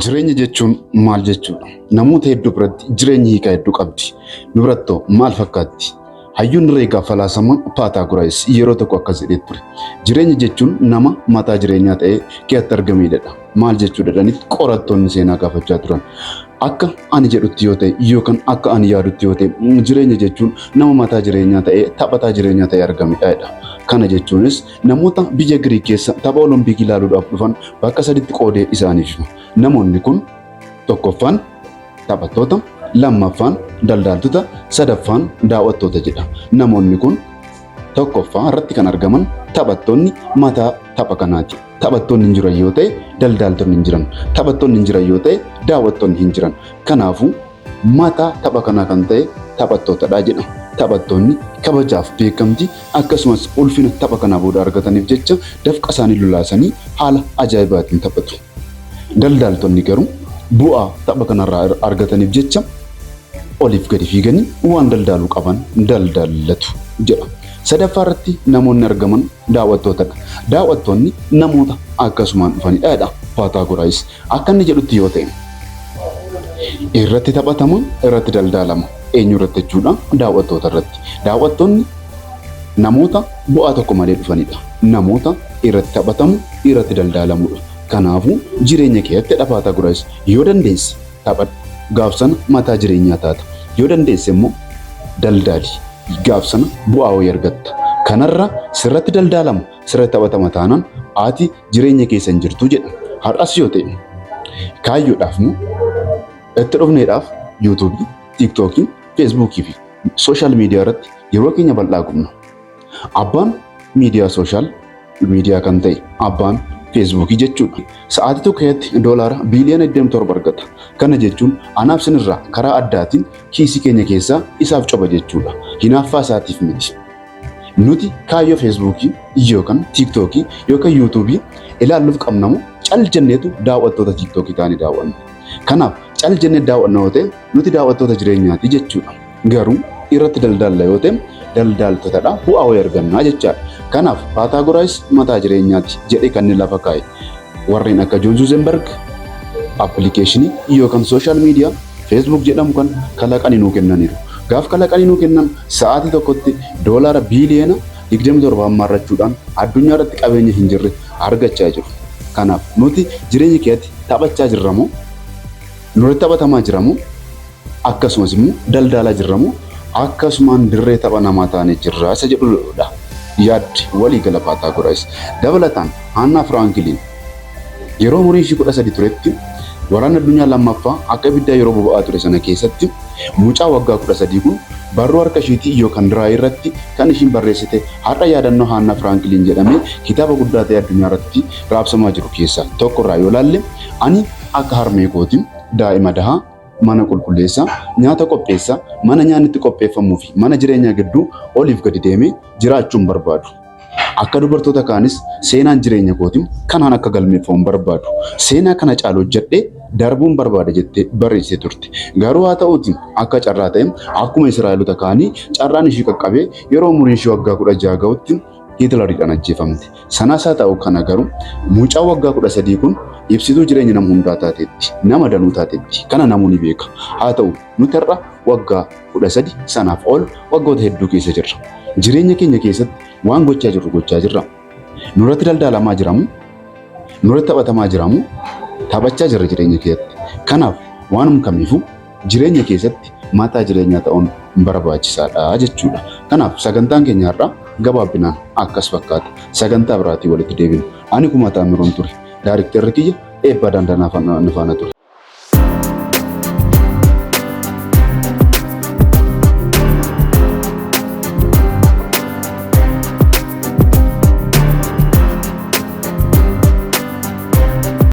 Jireenya jechuun maal jechuudha? Namoota hedduu biratti jireenyi hiika hedduu qabdi. Nu birattoo maal fakkaatti? Hayyuun herreegaa falaasamaa Paataaguraayis yeroo tokko akkas jedhee ture. Jireenya jechuun nama mataa jireenyaa ta'ee keessatti argamedha. Maal jechuudha jedhanitti qorattoonni seenaa gaafachaa turan. Akka ani jedhutti yoo ta'e yookaan akka ani yaadutti yoo ta'e jireenya jechuun nama mataa jireenyaa ta'ee taphataa jireenyaa ta'ee argamedha. Kana jechuunis namoota biyya Giriik keessa tapha Olompikii ilaaluudhaaf dhufan bakka saditti qoodee isaaniif hima. Namoonni kun tokkoffaan taphattoota, lammaffaan daldaaltota, sadaffaan daawwattoota jedha. Namoonni kun tokkoffaa irratti kan argaman taphattoonni mataa tapha kanaati. Taphattoonni hin jiran yoo ta'e daldaaltonni hin jiran. Taphattoonni hin jiran yoo ta'e daawwattoonni hin jiran. Kanaafuu mataa tapha kanaa kan ta'e taphattootadha jedha. Taphattoonni kabajaaf beekamtii akkasumas ulfina tapha kanaa booda argataniif jecha dafqa isaanii lolaasanii haala ajaa'ibaatiin taphatu. Daldaaltonni garuu bu'aa tapha kanarraa argataniif jecha oliif gadi fiiganii waan daldaaluu qaban daldallatu jedha. Sadaffaa irratti namoonni argaman daawwattootadha. Daawwattoonni namoota akkasumaan dhufanidha jedha Paataaguraayis. Akka inni jedhutti yoo ta'e irratti taphatama, irratti daldaalama. Eenyu irratti jechuudha? Daawwattoota irratti. Daawwattoonni namoota bu'aa tokko malee dhufanidha. Namoota irratti taphatamu, irratti daldalamudha. Kanaafuu jireenya keessatti jedha Paataaguraayis yoo dandeesse taphadhu. Gaaf sana mataa jireenyaa taata. Yoo dandeesse immoo daldaali. Gaaf sana bu'aa wayii argatta. Kanarra sirratti daldaalama, sirratti taphatama taanaan ati jireenya keessa hin jirtu jedha. Har'as yoo ta'e kaayyoodhaaf moo itti dhufneedhaaf yuutuubii, tiiktookii, feesbuukii fi sooshaal miidiyaa irratti yeroo keenya bal'aa gubna. Abbaan miidiyaa sooshaal miidiyaa kan ta'e abbaan feesbuukii jechuudha. Sa'aatii tokko keessatti doolaara biiliyoona 27 argata. Kana jechuun anaaf sinirraa karaa addaatiin kiisii keenya keessaa isaaf coba jechuudha. Hinaaffaa isaatiif miti. Nuti kaayyoo feesbuukii yookaan tiiktookii yookaan yuutuubii ilaalluuf qabnamu cal jenneetu daawwattoota tiiktookii taanee daawwanna. Kanaaf cal jennee daawwanna yoo ta'e nuti daawwattoota jireenyaati jechuudha. Garuu irratti daldalla yoo ta'e daldaaltotadha bu'aa wayii argannaa jechaadha. Kanaaf Paataagoraayis mataa jireenyaati jedhee kan inni lafa kaa'e. Warreen akka Joon Zuuzenberg appilikeeshinii yookaan sooshaal miidiyaa Facebook jedhamu kan kalaqanii nuu kennaniiru. Gaaf kalaqanii nuu kennan sa'aatii tokkotti doolaara biiliyoona 27 hammaarrachuudhaan addunyaa irratti qabeenya hin jirre argachaa jiru. Kanaaf nuti jireenya keessatti taphachaa jirra moo nurratti taphatamaa jira moo akkasumas immoo daldaalaa jirra moo akkasumaan dirree tapha namaa taanee jirra isa jedhudha yaaddi walii gala Paataagoraayis. Dabalataan Haannaa Firaankiliin yeroo umuriin ishii 13 turetti waraana addunyaa lammaffaa akka ibiddaa yeroo boba'aa ture sana keessatti mucaa waggaa 13 kun barruu harka ishiitii yookaan diraayii irratti kan ishiin barreessite har'a yaadannoo Haannaa Firaankiliin jedhamee kitaaba guddaa ta'e addunyaa irratti raabsamaa jiru keessaa tokko irraa yoo laalle ani akka harmee kootiin daa'ima dahaa, mana qulqulleessaa, nyaata qopheessaa, mana nyaanni itti qopheeffamuu fi mana jireenyaa gidduu oliif gadi deemee jiraachuu hin barbaadu. Akka dubartoota kaanis seenaan jireenya kootiin kanaan akka galmeeffamu hin barbaadu. Seenaa kana caalu hojjedhee darbuun barbaada jettee barreessitee turte. Garuu haa ta'uuti akka carraa ta'e akkuma Israa'eloota kaanii carraan ishii qaqqabee yeroo umuriin ishii waggaa 16 ga'utti Hiitlariidhaan ajjeefamte. Sanas haa ta'u kana garuu mucaa waggaa 13 kun ibsituu jireenya nama hundaa taateetti. Nama danuu taateetti. Kana namuu ni beeka. Haa ta'u nuti har'a waggaa 13 sanaaf ol waggoota hedduu keessa jirra. Jireenya keenya keessatti waan gochaa jirru gochaa jirra. Nurratti daldaalamaa jiramu, nurratti taphatamaa jiramu, taphachaa jirra jireenya keessatti. Kanaaf waanum kamiifuu jireenya keessatti mataa jireenyaa ta'uun barbaachisaadha jechuudha. Kanaaf sagantaan keenya har'aa gabaabbinaan akkas fakkaata. Sagantaa biraatiin walitti deebina. Ani Kumataa Miroon ture. Daariktarri kiyya Eebbaa Daandanaa faana ture.